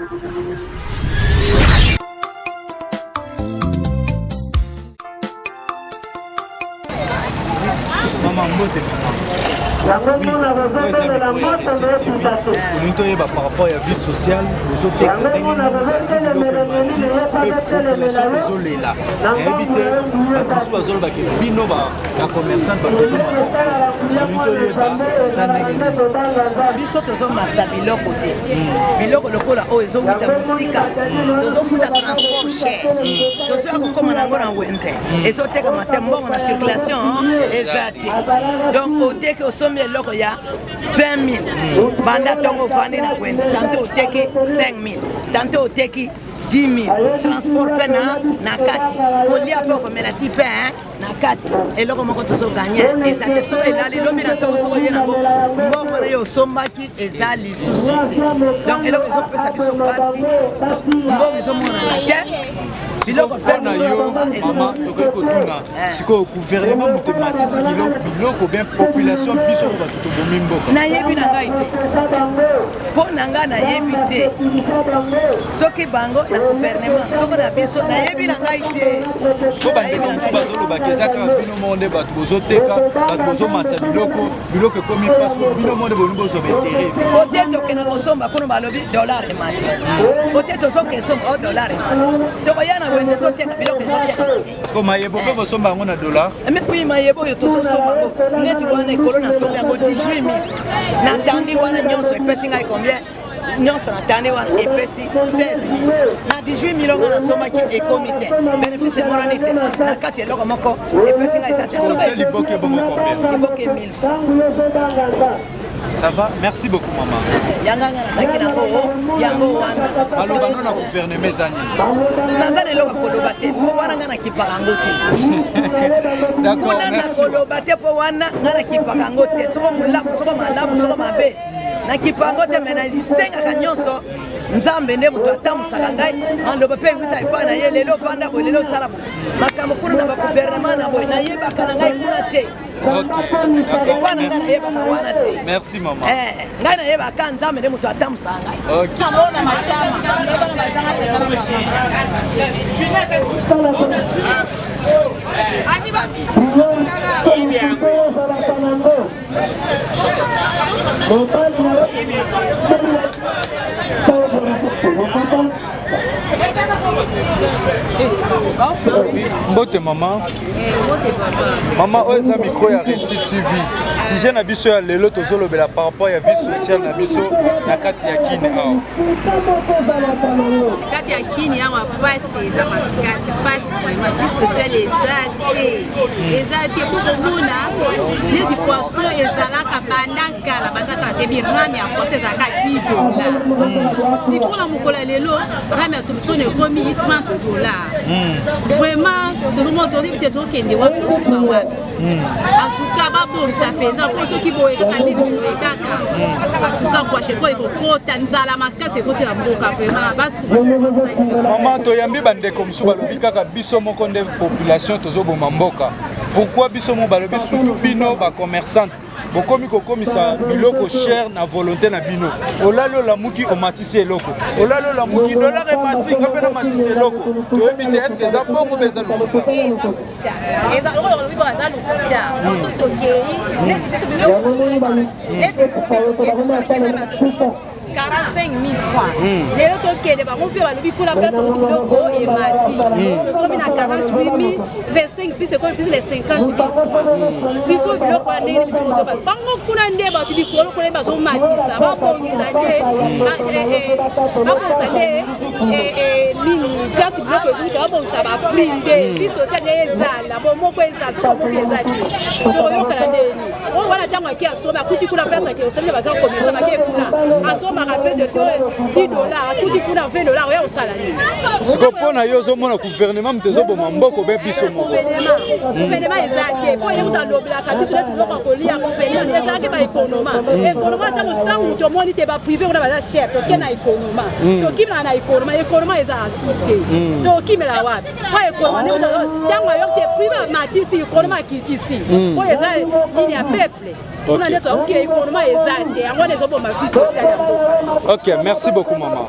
Mama mbote olingi toyeba par rapport ya vie sociale bozoteka ndenge nini biloko emati mpe population ezolela nayebi te bato mosusu bazolobake bino bacommerçant bato tozomatisa olingi toyeba eza ndenge nini biso tozomatisa biloko te biloko lokola oyo ezowuta mosika tozofuta transport cher tozoya kokóma na yango na wenze ezotekama te mbongo na circulation eza te donc oteki osombi eloko ya 20 000 banda ntongo ofandi na wenze tanto oteki 5 000 tanto oteki 10 000 transport mpe na na kati kolia mpe okomela ti mpe na kati eloko moko tozoganye eza te soki elali lobi na ntongo soki oye nango mbongo na yo osombaki eza lisusu te donc eloko ezopesa biso mpasi mbongo ezomonana te biloko mpe tozosomba tokoki kotuna eh. sikoyo gouvernement moto ematisi biloko bien population biso bato tobomi mboka nayebi na ngai te mpo na ngai nayebi te soki bango na gouvernement soko na biso nayebi na ngai te po bandeko mosusu bazolobaka eza kaka bino moko nde bato bozoteka bato bozomatisa biloko biloko ekomi mpasi po bino moko nde bolingi bozwa baintere kote tokende kosomba kuna balobi dollar emati kote tozoke somba o dollar emati tokoya na wenze toteka biloko ezoteka te Siko mayebo mpe bosomba yango na dollar? Mais oui, mayebo oyo tozosomba yango neti wana ekolo nasombi yango 18000 natandi wana nyonso epesi ngai combien? Nyonso natandi wana epesi 16000 na 18000 nga nasombaki ekomi te bénéfice emonani te na kati eloko moko epesi ngai eza te. Soki liboke bongo combien? Liboke 1000 francs. Ça va? Merci beaucoup maman. Yanga nga nazalaki nango yango wana. Maloba no na gouvernement eza nini? Naza na eloko koloba te mpo wana nga nakipaka yango te. Kuna nakoloba te mpo wana nga nakipaka yango te. Soko bolamu, soko malamu, soko mabe. Nakipa yango te me nasengaka nyonso nzambe nde moto atambusaka ngai maloba mpe ewuta epai na ye lelo ovanda boye lelo osala boye makambo kuna na bagouvernement na boye nayebaka na ngai kuna te epai na ngai nayebaka wana te merci mama eh, ngai nayebaka nzambe nde moto atambusaka ngai Mbote mama. Mama oyo eza micro ya Récit TV. Sujet na biso ya lelo tozolobela par rapport ya vie sociale na biso na kati ya Kin awa. Kati ya Kin awa pasi eza makasi, pasi vraiment vie sociale eza te. Eza te po komona neti poisson ezalaka banda kala, banda kala te rame ya poisson ezalaka 10 dollars. Si mpona mokolo ya lelo rame ya thomson ekomi 30 dollars. Vraiment tozomona toyebi te tokende wapi tosuka wapi. En tout cas babongisa mpenza mpo soki boye kaka ndenge boye kaka en tout cas kwasheko ekokota nzala makasi ekotela mboka vraiment basuka. Mama toyambi bandeko mosusu balobi kaka biso moko nde population tozoboma mboka. Pourquoi biso moko balobi surtout bino ba commerçante bokomi kokomisa biloko cher na volonté na bino. Olali olamuki omatisi eloko, olali olamuki dollar emati nga mpe namatisi eloko, toyebi te est-ce que eza bongo mpe eza lokuta? Eza lokola balobi baza lokuta. Soki tokei neti biso biloko neti tokei 45 000 francs lelo tokende bango mpe balobi kuna place oyo biloko emati tosomi na 48 000 25 plus ekomi plus les 50 000 francs sikoyo biloko wana ndenge biso moto bango kuna nde bato likolo kuna bazomatisa babongisa nde babongisa nde nini place biloko ezowuta babongisa baprix nde vie sociale nde ezala bomoko ezala soki bomoko eza te tokoyokana ndeni oyo wana ntango ake asomba akuti kuna place ake osombi baza komesa bake kuna asombaka pe de 10 dollars akuti kuna 20 dollars oya kosala nini? Sikoyo mpo na yo ozomona gouvernement moto ezoboma mboka obe biso moko? Gouvernement eza te mpo ye moto alobelaka biso neti biloko ya kolia gouvernement ezalaki ba ekonoma ekonoma ntango ntango moto omoni te ba privé kuna baza cher toke na ekonoma tokimela na ekonoma ekonoma eza asu te tokimela wapi po ekonoma nde ntango ayoki te privé amatisi ekonoma akitisi po eza nini ya peuple kuna nde toyoki ekonoma eza te yango wana ezoboma vie sociale ya mboka. Ok, merci beaucoup maman.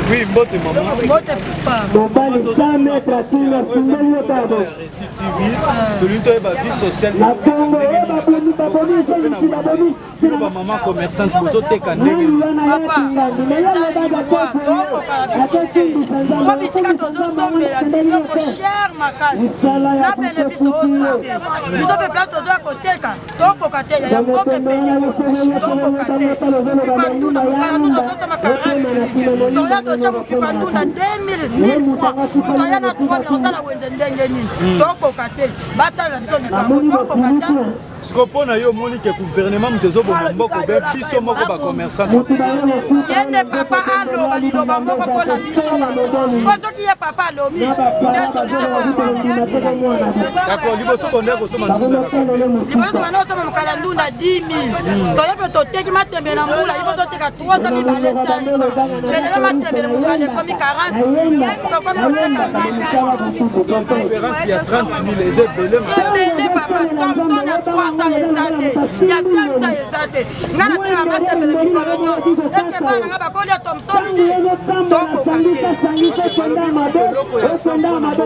Oui, mbote maman. Mbote papa. Mobali 100 mètres atinga sungeli yo tabo. Réussite TV, tolingi toyeba vie sociale. Na Congo oyo babomi babomi ezongisi babomi. Bino ba maman commerçante bozoteka ndenge nini? Papa, eza liwa, tokokaka biso te. Po bisika tozosombela biloko cher makasi na bénéfice tozozwa te. Biso mpe place tozoya koteka tokoka te yaya mboka epeli kuna tokoka te. Mopipa ndunda mokala ndunda tozosomba 40 toya totya mopipa ndunda 2000 1000 francs moto aya na 3000 osala wenze ndenge nini? Tokoka te, batalela biso likambo tokoka te. Sikoyo mpo na yo omoni ke gouvernement moto ezoboma mboka obe biso moko bacommerçant? Ye nde papa aloba liloba moko mpo na biso bato, mpo soki ye papa alobi nde solution ekozwama. D'accord, liboso bondaki kosomba ndunda na combien? Liboso tobanda kosomba mokala ndunda 10 000, toye mpe toteki matembele na mbula ifo toteka 300 mibale 500, mpe lelo matembele mokala ekomi 40 000, tokomi koteka makasi. Différence ya 30 000 eza ebele makasi. Ebele papa. Thomson ya 300 eza te, ya 500 eza te. Nga nateka matembele mikolo nyonso, eske bana nga bakolia Thomson te? Tokoka te. Balobi kutu eloko ya 100 francs na moko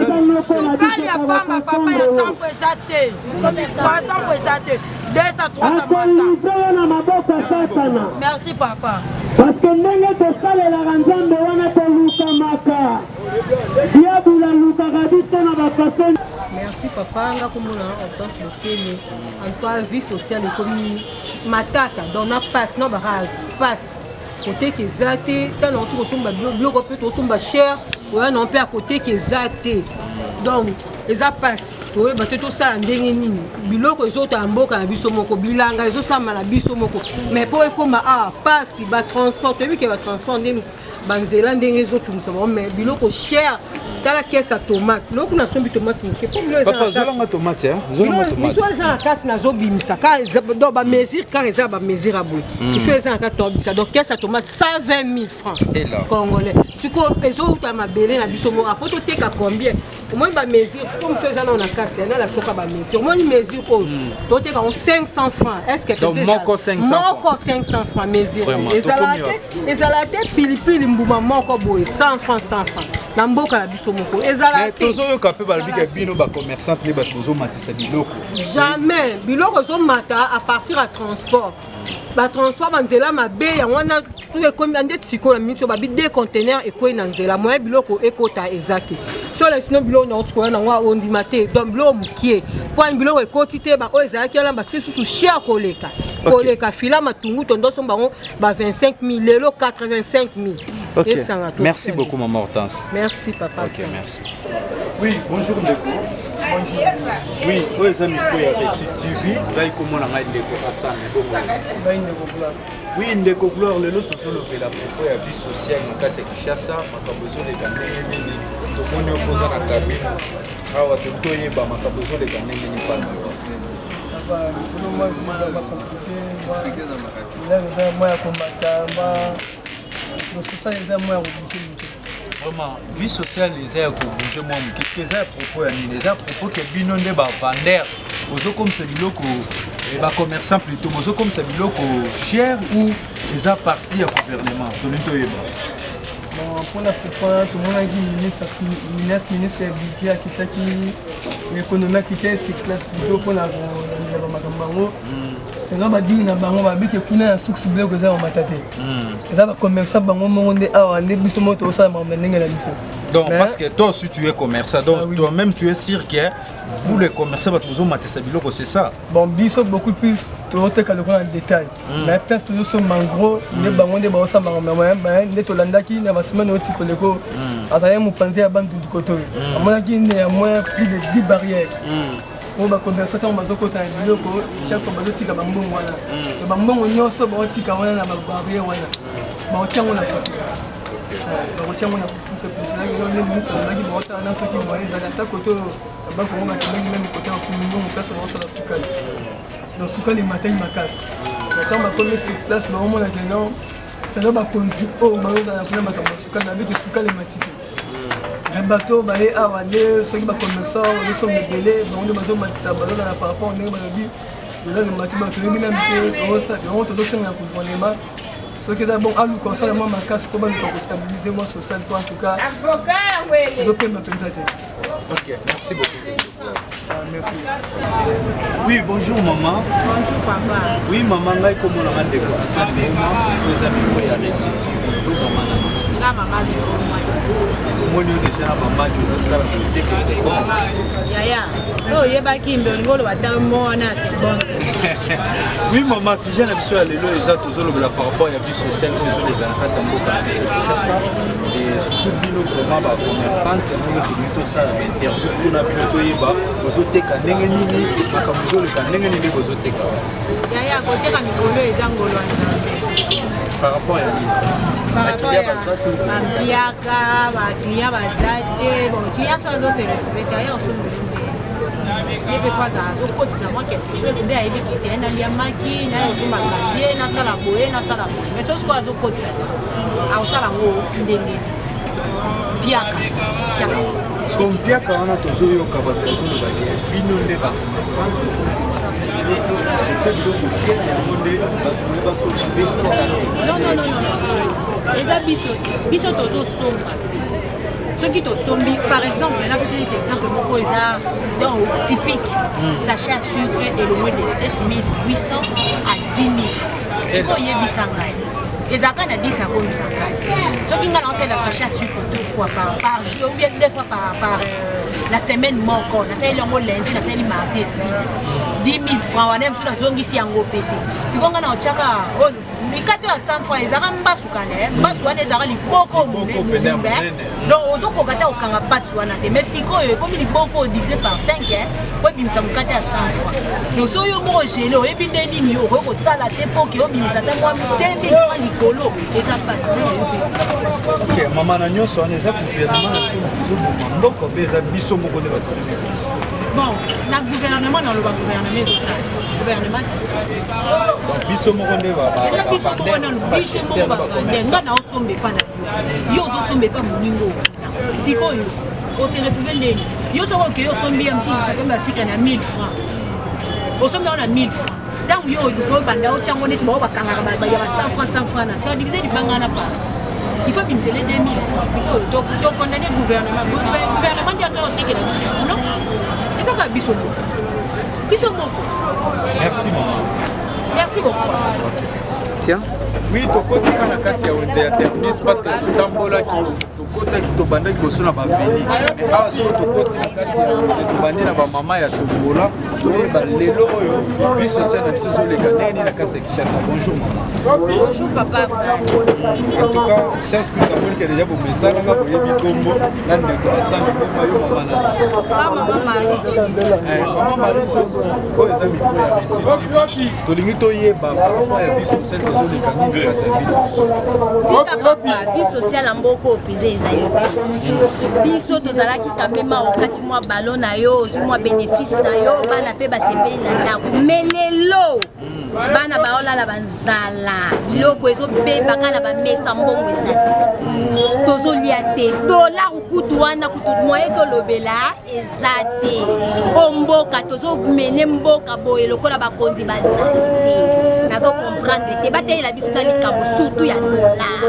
eza lisusu. Sukali ya pamba papa ya 100 francs eza te, 300 francs eza te, 200 300 mata. Akolivre yo na maboko ya Satana. Merci papa. Parce que ndenge tosalelaka Nzambe wana tolukamaka. Diabulu alukaka biso na ba façon. Merci papa, nga komona Hortense Bokele. En tout cas vie sociale ekomi matata, donc na passe na bara passe koteka eza te, ntango nauti kosomba biloko mpe tosomba cher, oya na mpe ya koteka eza te, donc eza mpasi, toyeba te tosala ndenge nini. Biloko ezotala mboka na biso moko, bilanga ezosalama na biso moko, mais mpo ekóma awa mpasi, batransport toyebi ke batransport nde banzela ndenge ezotungisa bango, mais biloko cher. Tala kese ya tomate, loko nasombi tomate moke po bilo eza Papa, zolanga tomate, hein? Zolanga tomate. Biso eza na kati, nazobimisa donc bamesure kaka, eza bamesure ya boye, ifo eza na kati tobimisa. Donc kese ya tomate 120 000 francs congolais. Sikoyo ezouta mabele na biso moko, apo toteka combien? Omoni bamesure po mosu eza nao na kati nala soka bamesure, omoni mesure oyo toteka ngo 500 francs, est ce que Donc, moko 500 francs. Moko 500 francs mesure. Vraiment, Ezala tokomi te, ezala te. Pilipili mbuma moko boye 100 francs, 100 francs na mboka na biso moko ezala Mais te. tozoyoka mpe balobi ke bino bacommerçante nde bato bozomatisa biloko. Jamais. Biloko ezomata à partir ya transport, batransport banzela mabe, yango wana tu ekomi ndeti sikoyo na miniti oyo babi deux conteneur ekwei na nzela, moyen biloko ekota eza te. So na sino biloko na koya nango ondima te, donc biloko mokie mpo ani biloko ekoti te, baoyo ezalaki wana batie susu cher koleka koleka. Fila matungu tondo somba bango ba 25 000, lelo 85 000. Ok. Esanga to. Merci beaucoup maman Hortense. Merci papa. Ok, merci. Oui, bonjour ndeko. Oui, oyo eza micro ya Réussite TV. Ngai komona ngai ndeko Hassan bongo. Ngai ndeko Gloire. Oui, ndeko Gloire, lelo tozolobela propos ya vie sociale na kati ya Kinshasa, makambo ezoleka ndenge nini? Tomoni yo mpoza na cabine awa, tolingi toyeba makambo ezoleka ndenge nini pana. Ça va, likolo mwa eza ba compliqué, eza eza mwa ya komata, mwa social eza mwa ya kobouge moke. Vraiment, vie sociale eza ya kobouge mwa moke. Soki eza ya propos ya nini? Eza propos ke bino nde bavendeur bozokomisa biloko, bacommerçant plutôt, bozokomisa biloko cher ou eza partie ya gouvernement? Tolingi toyeba. Bon, mpona pourquoi tomonaki ministre ya budget akitaki, économie akitaki sur place plutôt mpona kolandela bamakambo yango. Selon badini na bango, babiki kuna na source biloko eza komata te, eza bacommerçant bango moko nde awa nde biso moko tokosala makambo na ndenge na biso. Donc, parce que toi aussi tu es commerçant, donc Ah oui. toi-même tu es sûr que vous les commerçants bato bozomatisa biloko, c'est ça? Bon, biso beaucoup plus tozoteka lokola na détail, mais place tozosomba en gros nde bango nde baosala makambo ya nde. Tolandaki na basemaine oyo tikoleko azalaki mopanzi ya Bandundu koto oyo, amonaki néanmoins plus de 10 barrières oyo bacommerçant ntango bazokota na biloko, chaque fois bazotika bambongo wana. To bambongo nyonso baotika wana na babarrière wana, baotia yango na fufu, bakotia yango na fufu. C'est pour cela que nde ministre alobaki baosala na soki moyen ezali ata kote oyo bakongo bakendaki meme kote ya mbongo place baosala sukali. Donc sukali emataki makasi, ntango bakomi sur place baomona ke non, selon bakonzi oyo bazozala kuna makambo ya sukali, babiki sukali emati te. Bato baye awa nde soki bacommerçant bazosomba ebele, bango nde bazomatisa, bazozala par rapport ndenge balobi dollar emati, bato toyebi nanu te. Yango tozosenga na gouvernement, soki eza bon, aluka osala mwa makasi mpo baluka kostabiliser mwa social, po en tout cas ezopemba mpenza te. Ok, merci beaucoup. Ah, merci. Oui, bonjour maman. Bonjour papa. Oui maman, ngai komona nga ndeko Hassan Ngoma, oyo eza micro ya Réussite TV. Yo mama na nga mama Vero Mwaki. Omoni yo déjà na bamaki ozosala boye, c'est que c'est bon. Yaya, so oyebaki mbe olingi oloba ata mo wana c'est bon te. Oui maman, sujet na biso ya lelo eza tozolobela par rapport ya vie sociale oyo ezoleka na kati ya mboka na biso Kinshasa, et surtout bino vraiment bacommerçante, yango nde tolingi tosala bainterview mpona bino toyeba bozoteka ndenge nini, makambo ezoleka ndenge nini, nde bozoteka. Yaya, koteka mikolo eza ngolo ya Nzambe. Par rapport ya nini? Par rapport Baclient ya baza te? Bampiaka, baclient baza te. Bon, client so azose retrouve te, aya osomba nde ye mpe fo azala azokotisa mwa quelque chose, nde ayebi ke te nalia maki naye ozomba casier, nasala boye, nasala boye. Mais so sikoyo azokotisa te, akosala yango ndenge piaka piaka. Parce mpiaka wana tozoyoka bato bazoloba ke bino nde bacommerçant komatisa biloko, kotia biloko cher, yango nde bato moye basomba mpe eza te. Non, non, non, non, eza biso te. Biso tozosomba te. Soki tosombi, par exemple, na biso neti exemple moko eza donc typique, sachet ya sucre elongwe de 7800 à 10 000. Sikoyo oyebisa ngai, ezalaka na 10 akomi na kati. Soki ngai naosalela sachet ya sucre deux fois par jour ou bien deux fois par la semaine moko, nasaleli yango lundi, nasaleli mardi, esili 10 000 francs wana. Mosusu nazongisi yango pe te. Sikoyo ngai na otiaka oyo mikate ya 100 francs, ezalaka mbasu kala, mbasu wana ezalaka liboko mobimba, donc ozokoka te kokanga pati wana te. Mais sikoyo ekomi liboko divisé par 5 po ebimisa mokate ya 100 francs. Donc so yo moko gele, oyebi nde nini okoki kosala te mpo ke obimisa ata mwa 2000 francs likolo, eza mpasi yo pesi. Ok mama, na nyonso wana, eza gouvernement na biso ezoboma mboka mpe eza biso moko nde bato? Bon, na gouvernement, naloba gouvernement ezosala gouvernement te. Donc biso moko nde? Eza biso moko nanu, biso moko bavendeur. Nga na osomba epa na yo, yo ozosomba epa moningo okuna. Sikoyo ose retrouve ndeni? Yo soki okei osombi ya mosusu sakombe ya sucre na 1000 francs, osombi yango na 1000 francs, ntango yo obanda otyango neti bao bakangaka ya ba 100 francs, 100 francs na se divise libanga wana par, il faut bimisele 2000 francs. Sikoyo tokondamner gouvernement? Gouvernement nde aza otekela biso? Non, eza kaka biso moko, biso moko. Merci mama. Merci beaucoup. Tiens. Oui, tokoti kaka na kati ya wenze ya Terminus, parce que totambolaki, tokotaki, tobandaki liboso na baveni, mais awa soki tokoti na kati ya wenze, tobandi na bamama ya tombola, toyeba lelo oyo vie sociale na biso ezoleka ndenge nini na kati ya Kinshasa. Bonjour mama. Bonjour papa Hassan. En tout cas, chance que namoni ke déjà bomesananga, boyebi kombo na ndeko Hassan Ngoma. Yo mama na? Pa mama Marie Zozi. Mama Marie Zozi, oyo eza micro ya Réussite. Tolingi toyeba par rapport ya vie sociale ezoleka nini kati ya ville na biso. Tika papa, vie sociale ya mboka oyo mpenza ezali te. Biso tozalaki kamema okati mwa ballon na yo, ozwi mwa bénéfice na yo, bana mpe basepeli na ndako. Mais lelo bana baolala banzala, biloko ezobeba kaka na bamesa, mbongo eza te, tozolia te. Dollar kutu wana kutu moye tolobela eza te. O mboka tozomene mboka boye lokola bakonzi bazali te, nazocomprendre te. Batelela biso ta likambo surtout ya dollar.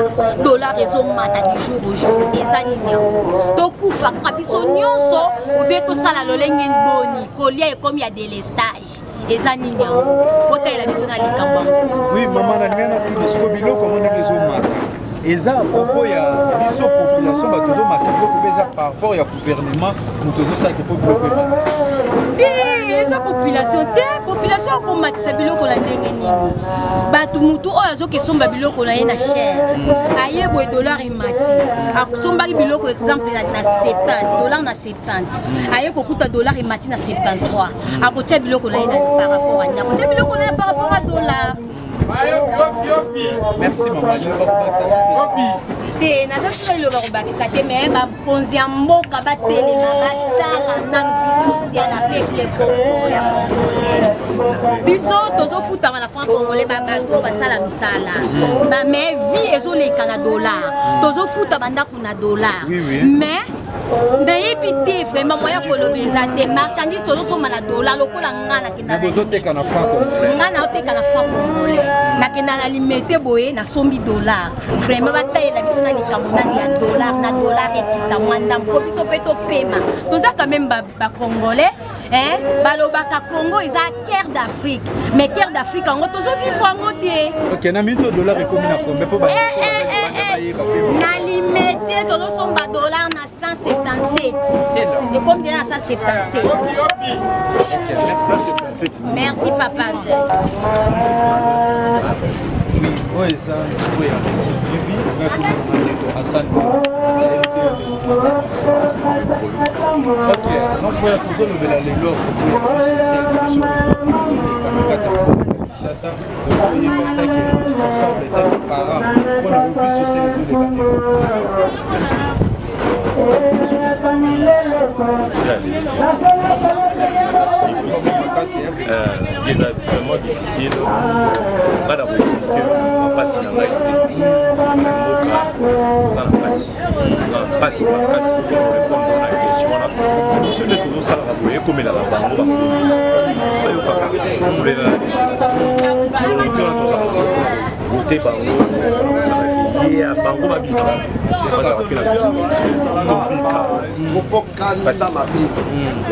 Dollar ezomata du jour au jour, eza nini yango? Tokufa kaka biso nyonso obie tosala lolenge boni? Kolia ekomi ya délestage, eza nini yango? Botalela biso na likambo yango. Oui mama, na ndenge natuni siko, biloko yango ndenge ezomata, eza à propos ya biso population bato ozomatisa biloko mpe eza par rapport ya gouvernement moto ozosalaka mpo biloko emata? Te, eza population te. Population akomatisa biloko na ndenge nini? Bato, mutu oyo azokesomba biloko na ye na cher, aye boye dollar emati, asombaki biloko exemple na 70 dollar, na 70 aye kokuta dollar emati na 73, akotia biloko na ye par rapport à nini? Akotia biloko na ye par rapport à dollar? Merci mama. Bakobakisa? Te, naza soki liloba kobakisa te, mais bakonzi ya mboka batelema, batala nanu vie sociale ya peuple congo, ya congolais. Biso tozofutama na franc congolais, babato oyo basala misala, mais vie ezoleka na dollar, tozofuta bandako na dollar. Mais Nayebi te vraiment, moya koloba eza te. Marchandise tozosomba na dollar, lokola nga nakenda bozoteka na franc congolais. Nga naoteka na franc congolais, nakenda na Limete boye, nasombi dollar. Vraiment batalela biso na likambo nani ya dollar, na dollar ekita mwa ndambo mpo biso mpe topema. Toza quand même bacongolais, eh? Balobaka Congo eza cœur d'Afrique, mais cœur d'Afrique yango tozovivre yango te. Ok, na miniti oyo dollar ekomi na combien mpo Na Limete tozosomba dollar na 177, ekomi deja na 177. Ok, merci. Merci papa. Oui, oyo eza oyo ya Reso TV, ngakomona ndeko Hassan. Ok, grand frère, tozolobela lelo à propos ya vie sociale na biso tozoleka na kati ya Kinshasa. Okoyeba en tant que responsable, en tant que parent, mpona yo vie sociale ezoleka ndenge? Merci. Difficile, vie eza vraiment difficile. Nga na koexpliquer bapasi na ngai te. Mboka eza na mpasi, eza na mpasi makasi. Mpona répondre na question wana, biso nde tozosalaka boye, ekomelaka bango bakonzi bayokaka kolela na biso. Volonté wana tozalaka vote bango mpona kosalaki ye ya bango babika, bazalaka mpe na susi na biso tobika. Pasi ya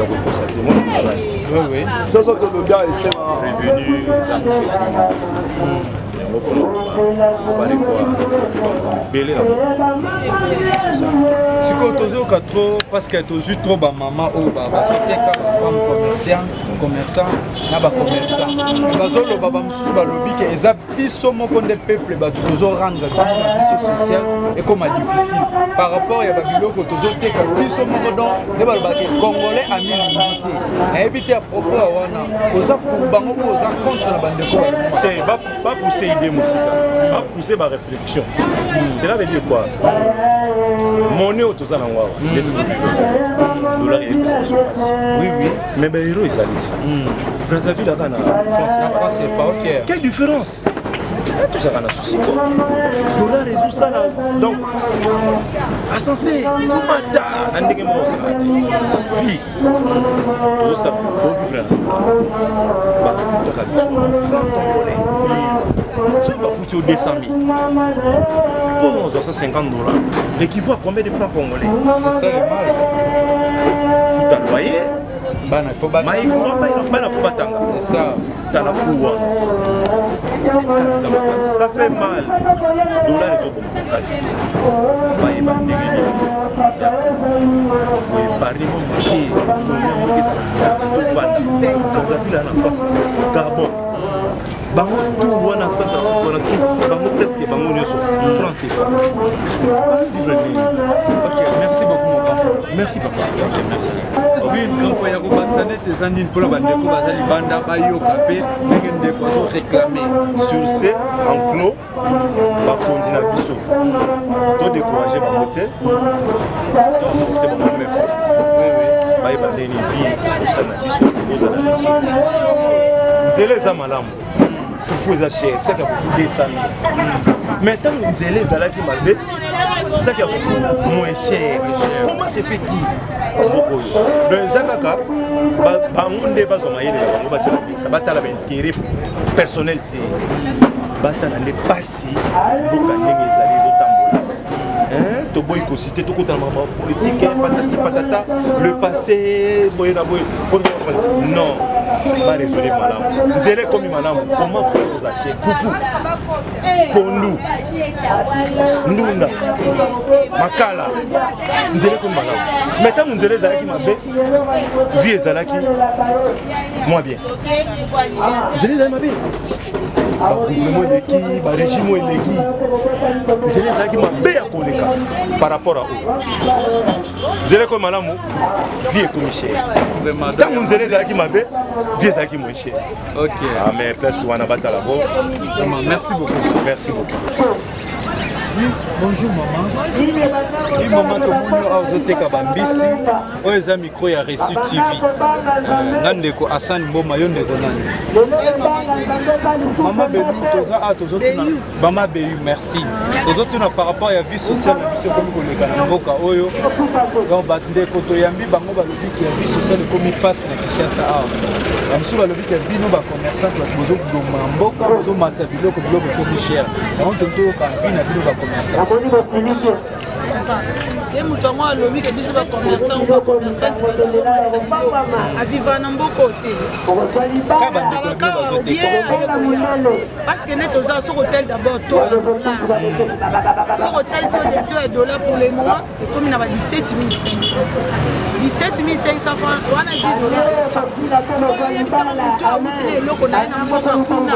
kokosa te, moi je travaille, revenu eza moke. Yango mpona barevoir ebele na Sikoyo tozoyoka trop, parce que tozwi trop bamama oyo bazoteka, bafemme commerciant, commerçant na bacommerçant bazoloba. Bamosusu balobi ke eza biso moko nde peuple bato tozorendre vie na biso sociale ekoma difficile par rapport ya babiloko tozoteka biso moko. Donc nde balobaka congolais amilingi te. Nayebi te, à propos ya wana, oza pour bango mpo oza contre na bandeko? Te, bapousse idée mosika, bapousse baréflexion. Cela veut dire quoi? Monnaie oyo toza nango awa nde dollar eyepesa biso mpasi. Oui oui. Mais baeuro ezali ti Brazzaville aka na France. Na franc CFA, ok. Quelle différence? Tozalaka na souci quoi, dollar ezosala donc ascenseur, ezomata na ndenge moko osala te. Vie tozosala, tovivre na dollar, bafutaka biso na franc congolais. Soki bafuti yo 200 000 mpo ozwa 150 $, équivaut à combien de francs congolais? C'est ça le mal. Futa loyer, bana il faut mai, courant, bana faut batanga. C'est ça. Tala ku wana kanza makasi, ça fait mal. Dollar ezoboma makasi. Bayeba ndenge nini ya koépargne mwa moke, économie ya mboka ezala stable, ezovanda. Brazzaville na France, Gabon, bango tout wana, Centre Afrique wana, tout bango, presque bango nyonso franc CFA. Bavivre nini? Ok, merci beaucoup mon grand frère. Merci papa. Ok, merci. Oui, grand frère, ya kobakisa neti eza nini mpona bandeko baza libanda bayoka mpe ndenge ndeko azoréclame? Sur ce, enclos bakonzi na biso, todécourage bango te, toapporte bango main forte. Bayeba ndenge vie sociale na biso ozala réussite. Nzela eza malamu, fufu eza cher, sac ya fufu 200 000. Mais ntango nzela ezalaki mabe, sac ya fufu moins cher. Comment se fait-il moko oyo? Donc eza kaka bango nde bazwa mayele na bango, batia na mesa, batala baintérêt personnel te, batala nde pasi mboka ndenge ezali ezotambola. Toboyi kosite, tokotana makambo politique, patati patata, le passé boye na boye. Non, baraisonne malamu. Nzela ekomi malamu, comment fufu koza cher? Fufu, pondu, ndunda, makala, nzela ekomi malamu. Mais ntango nzela ezalaki mabe, vie ezalaki moins bien. Nzela ezali mabe, bagouvernement eleki, barégime oyo eleki, nzela ezalaki mabe ya koleka par rapport à oyo. Nzela ekomi malamu, vie ekomi cher. Ntango nzela ezalaki mabe, vie ezalaki moins cher. Ok. Ah, mais place wana batala bo. Vraiment, merci beaucoup. Merci beaucoup. Oui, bonjour maman. Oui, maman tomoni awa ozoteka bambisi oyo eza micro ya Reçu TV. Euh, na ndeko Hassan Mboma yo ndeko nani? Mama Belu toza awa tozotuna Mama Beyu merci. Tozotuna par rapport ya vie sociale na biso ekomi koleka na mboka oyo. Donc bandeko toyambi bango balobi ke vie sociale ekomi mpasi na Kinshasa awa. Bamosusu balobi ke bino ba commerçant bato bozoboma mboka bozomatisa biloko biloko ekomi cher. Yango toyoka vie na bino ba commerçant. Ye moto yango alobi ke biso ba commerçant ba commerçante bato tozomatisa biloko aviva na mboka te. Azalaka bien aye koya. Parce que nde toza soki otali d'abord taux ya dollar soki otali taux ya dollar pour le moment ekomi na ba 17 500 17 500 francs wana 10 dollar oyebisaka motu awuti na eloko na ye na mboka kuna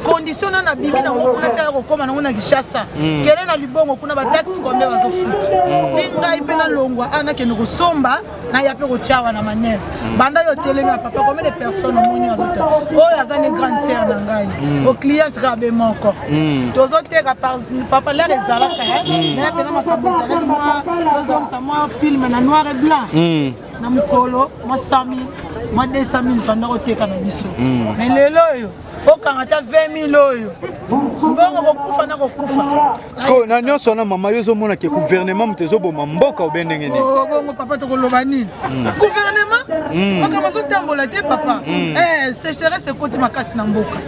condition nano abimi nango kuna tiaka kokóma nango na kinshasa hmm. kende na libongo kuna bataxe combien bazofuta hmm. ti ngai mpe nalongwa a nakende kosomba naya mpe kotya wana maneve mm. banda yo otelemi ya papa combien de personnes omoni azoteka oyo aza ne grande sœur na ngai mm. o cliente kaka be moko mm. tozoteka papa lere ezalaka naya mpena makambo ezalaki mwa tozongisa mwa film na noir et blanc na mokolo mwa 100 000 mwa 200 000 tanda koteka na biso mais lelo oyo okanga ata 20 000 oyo mbongo kokufa na kokufa sikoyo na nyonso wana mama yo ozomona ke gouvernement moto ezoboma mboka obe ndenge nini oh, bongo papa tokoloba nini hmm. gouvernement hmm. makambo azotambola te papa hmm. eh, sécheresse ekoti makasi na mboka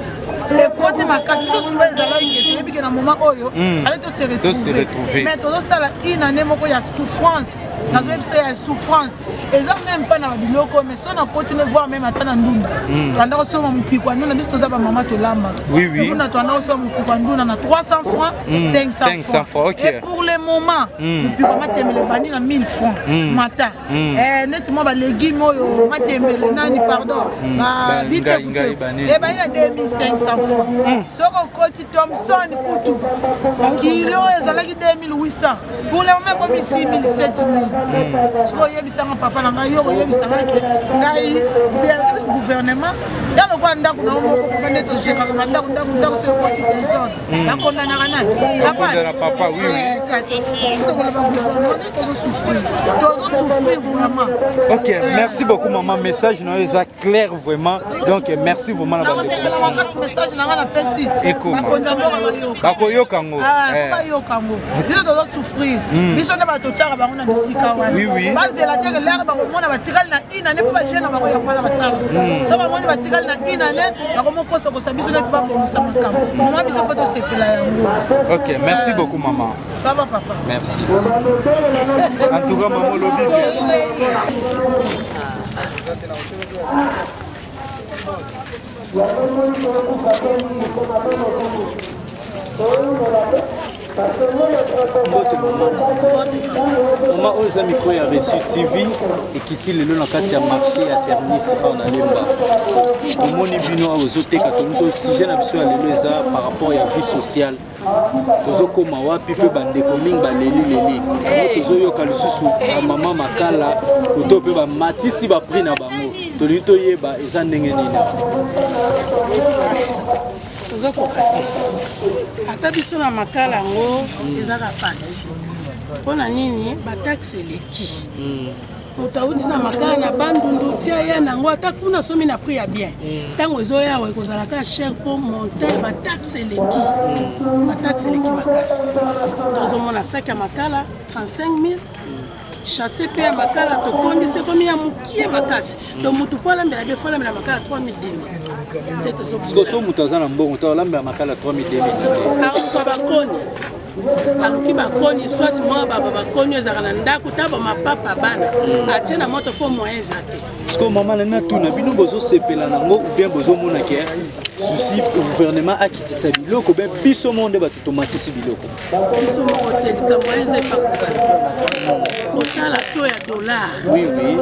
ekoti makasi biso suwa ezalaki ke toyebi ke na moment oyo ale tose retrouve mais tozosala une année moko ya souffrance nazoyebi biso ya souffrance eza meme pas na babiloko mais so na continue voir meme ata na ndunda hmm. toanda kosomba mopiko ya ndunda biso toza bamama tolambaka ndunda toanda kosomba mopiko ya ndunda na 300 francs 500 hmm. francs et pour le moment hmm. mopiko ya matembele ebandi na 1000 francs mata eh, neti mwa balégume oyo matembele nani pardon bitekuteku ebandi na 2500 francs soki okoti thomson kutu kilo ezalaki 2800 pour le moment ekomi 6000 7000 sikoyo oyebisanga papa na ngai yo koyebisanga ke ngai gouvernement ya lokola ndako na yo moko papa nde togeraka bandako ndako ndako soki ekoti desordre hmm. bakondanaka nani papa eh, kasi tokoloba gouvernement nde tozosouffrir tozosouffrir vraiment ok eh. merci beaucoup maman message na yo eza clair vraiment donc merci vraiment na bandekosepela makasi message na nga napesi bakonzi ya mboka bayoka bakoyoka yango ah, eh. bayoka yango biso tozo souffrir hmm. biso nde bato totyaka bango na bisika wana bazela te lere bakomona batikali na une année mpo bajeune na bango yango wana basala hmm. so bamoni batikali na une année bakomokosokosa biso neti babongisa makambo mama biso fo tosepela yango ok merci eh. beaucoup maman Ça va papa Merci. En tout cas, maman lobi bien. Mbote mama. Mama oyo eza micro ya Reçu TV ekiti lelo na kati ya marché ya Terminus awa na Lemba. Tomoni bino awa ozoteka tolingi sujet na biso ya lelo eza par rapport ya vie sociale tozokoma wapi mpe bandeko mingi baleli leli yango tozoyoka lisusu bamama makala koto mpe bamatisi baprix na bango tolingi toyeba eza ndenge nini tozokoka te ata biso na makala yango ezaka mpasi mpo na nini bataxe eleki mm. moto auti na makala na bandundu tia ya nango ata kuna asomi na prix ya bien ntango ezoya awa ekozala kaka cher mpo montant bataxe eleki bataxe eleki makasi tozomona saki ya makala 35 000 chasse mpe ya makala tokondisi ekomi ya mokie makasi to motu mpo alambela be fo alambela makala 3200 te tozoso moto aza na mbongo to alambela makala 3200 aluka bakoni aluki bakoni soit mwa baba bakoni ezalaka na ndako ta bamapapa bana mm. atie na moto mpo moyen eza te sikoyo mama na natuna bino bozosepela nango ou bien bozomona ke susi gouvernement akitisa biloko be biso moko nde bato tomatisi biloko biso moko te likambo wana eza epa gouvernement kotala to ya dollar oui, oui.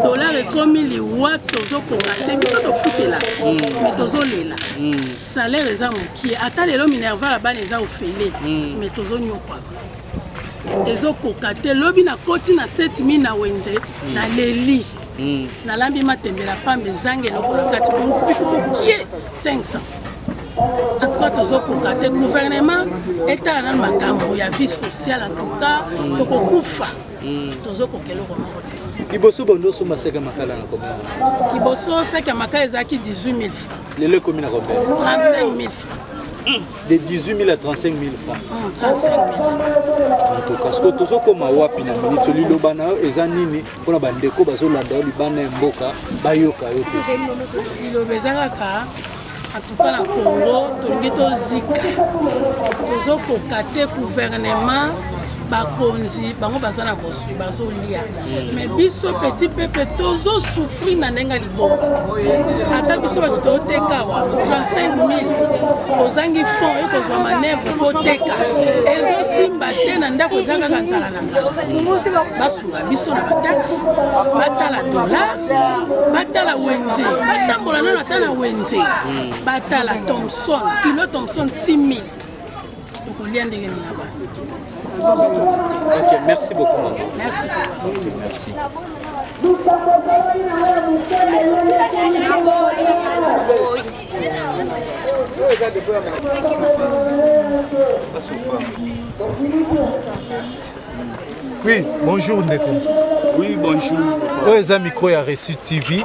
dollar ekomi liwa tozokoka te biso tofutela mm. mais tozolela mm. salaire eza mokie ata lelo minerval ya bana eza ofele mm. mais tozonyokwama ezokoka te lobi nakoti na 7000 na wenze mm. naleli mm. nalambi matembela pamba ezanga eloko na kati mopiku mokie 500 En tout cas tozokoka te, gouvernement etala nanu makambo ya vie sociale. En tout cas tokokufa, tozokoka eloko moko te. Liboso bondo osomba seke makala na combien? Liboso saki ya makala ezalaki 18 000 francs. Lelo ekomi na combien? 35 000 francs. De 18 000 à 35 000 francs. 35 000 francs. En tout cas, sikoyo tozokoma wapi na minute? Liloba na yo eza nini mpona bandeko bazolanda yo libanda ya mboka, bayoka yo te? Liloba eza kaka, atuka na Congo tolingi tozika, tozokoka te. Gouvernement, bakonzi bango baza na bozwi, bazolia, mais biso petit peuple tozosouffrir na ndenge ya libonga. Ata biso bato toteka awa 35 000, ozangi fond ekozwa manœuvre mpo oteka, ezosimba te. Na ndako eza kaka nzala na nzala. Basunga biso na bataxe, batala dollar, batala wenze, batambola nano ata na wenze, batala thomson, kilo thomson 6 000, tokolia ndenge nini na bana? Tozokoka te. Ok, merci beaucoup, maman. Merci. Ok, merci. Oui, bonjour ndeko. Oui, bonjour. Oyo eza micro ya Reçu TV.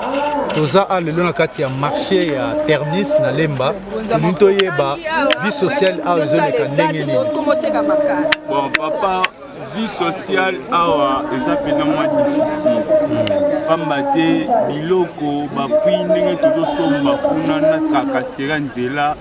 Toza a lelo na kati ya marché ya Terminus na Lemba. Tolingi toyeba vie sociale awa ezoleka ndenge nini. Bon, papa, vie sociale awa eza mpenza mwa difficile, pamba te biloko baprix ndenge tozosomba kuna na tracasserie ya nzela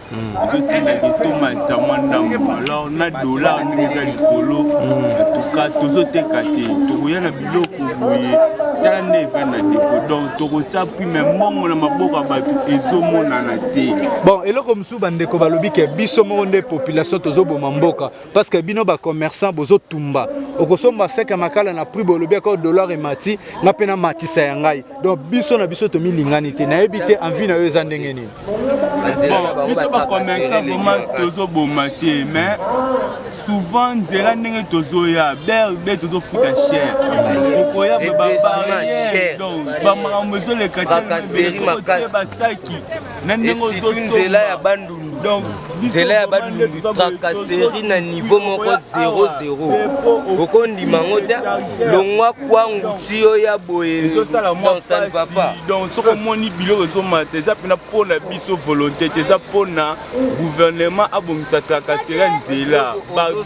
ezotindaka tomatisa mwa ndambo. Alors na dollar ndenge eza likolo, en tout tozoteka te. Tokoya na biloko boye, tala nde evandi na dépôt, donc tokotia prix, mais mbongo na maboko ya bato ezomonana te. Bon, eloko mosusu bandeko balobi ke biso moko nde population tozoboma mboka, parce que bino bacommerçant bozotumba. Okosomba sek ya makala na prix, bolobi aka dollar emati, nga mpe namatisa ya ngai. Donc biso na biso tomilingani te. Nayebi te envie na yo eza ndenge nini. Bon, biso bacommerçant vraiment tozoboma te, mais souvent nzela ndenge tozoya berbe, tozofuta cher, okoya boye babarrière, donc bamakambo ezoleka te, basaki na ndenge. Nzela ya Bandundu, donc nzela ya Bandundu, tracasserie na niveau moko 00, okondima yango te. Longwa kwangu ti oyo ya boye, donc ça ne va pas. Donc soki omoni biloko ezomata, eza mpena mpona biso volonté te, eza mpona gouvernement abongisa tracasserie ya nzela.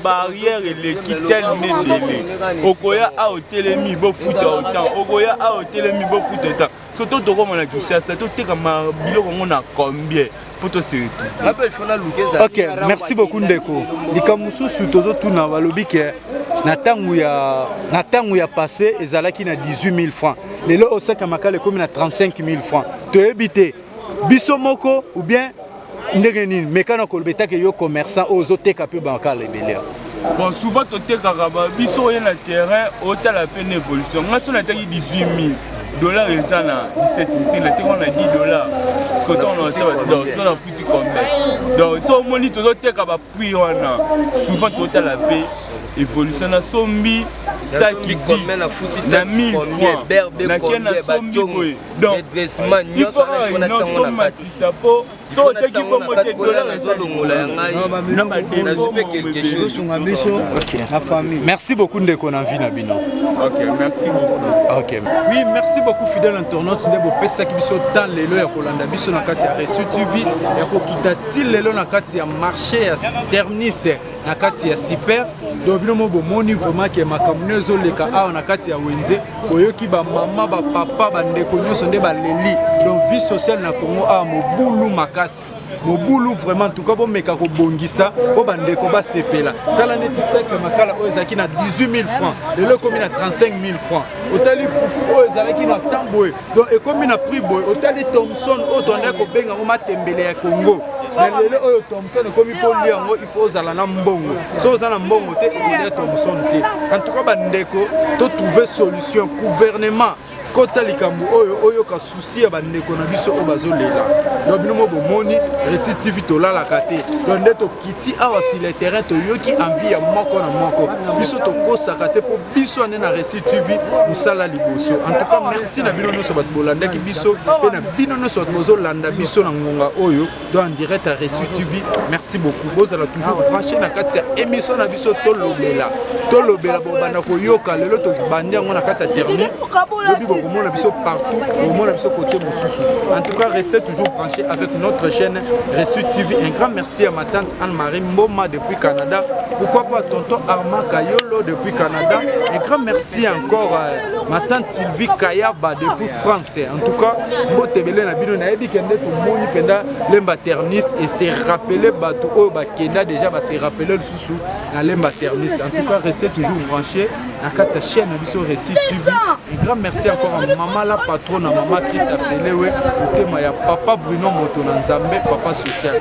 Barrière eleki teleme ebele. Okoya awa, otelemi, bofuta autant. Okoya awa, otelemi, bofuta autant. Soto tokoma na Kinshasa, toteka biloko yango na combien mpo tose retrouve? Ok, merci beaucoup ndeko. Likambo mosusu tozotuna, balobi ke na ntango ya passé ezalaki na 18 000 francs, lelo osaka makala ekomi na 35 000 francs. Toyebi te biso moko ou bien ndenge nini. Mekana koloba etake yo commerçant oyo ozoteka mpe makala ebele. Bon, souvent totekaka biso oye na terrain, otala mpe na évolution. Nga so nateki 18 000, dollar eza na 17 000, nateki wana na 10 dollar, so nafuti combien? Donc so omoni tozoteka baprix wana, souvent totala mpe évolution. Nasombi saki na 1000 francs, nake nasombi boye, donc tomatisa mpo toteki bongo te, dollar. Ezolongola ya ngai, nazwi mpe quelque chose. Merci beaucoup ndeko na vie na bino. Ok, merci beaucoup. Ok, oui, merci beaucoup fidèle internaute nde bopesaki biso temps lelo ya kolanda biso na kati ya Reçu TV, ya kokita ti lelo na kati ya marché ya Terminus, na kati ya super. Donc bino mo bomoni vraiment ke makambo nde ezoleka awa na kati ya wenze. Boyoki bamama, bapapa, bandeko nyonso nde baleli. Donc vie sociale na Congo awa mobulu makasi, mobulu vraiment. En tout cas bomeka kobongisa mpo bandeko basepela. Tala neti sac ya makala oyo ezalaki na 18 000 francs, lelo ekomi na 35 000 francs. Otali fufu oyo ezalaki na temps boye, donc ekomi na prix boye. Otali thomson oyo tondaki kobenga yango matembele ya Congo, mais lelo oyo thomson ekomi mpo lia yango il faut ozala na mbongo. So oza na mbongo te, okolia thomson te. En tout cas bandeko, totrouve solution, gouvernement. Kota likambo oyo oyoka souci ya bandeko na biso oyo bazolela. Donc bino mo bomoni Récit TV tolalaka te. Donc nde tokiti awa sur le terrain toyoki envie ya moko na moko. Biso tokosaka te mpo biso ane na Récit TV mosala liboso. En tout cas merci na bino nyonso bato bolandaki biso mpe na bino nyonso bato bozolanda biso na ngonga oyo donc en direct à Reçu TV. Merci beaucoup. Bozala toujours branché na kati ya émission na biso tolobela. Tolobela bobanda koyoka lelo tobandi yango na kati ya terminus. Lobi bokomona biso partout, bokomona biso côté mosusu. En tout cas, restez toujours branché avec notre chaîne Reçu TV. Un grand merci à ma tante Anne-Marie Mboma depuis Canada. Pourquoi pas tonton Armand Kayolo depuis Canada. Un grand merci encore à ma tante Sylvie Kayaba depuis France. En tout cas, mbote ebele na bino nayebi kende tomoni mpenza Lemba Ternis et se rappeler bato oyo bakenda déjà ba se rappeler lisusu na Lemba Ternis. En tout cas, restez toujours branché na kati ya chaîne na biso Récit TV. Un grand merci encore à maman la patronne, à maman Christa Pelewe, motema ya papa Bruno Moto na Nzambe, papa social.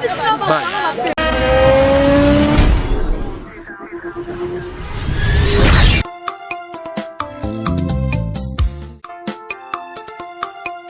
Bye.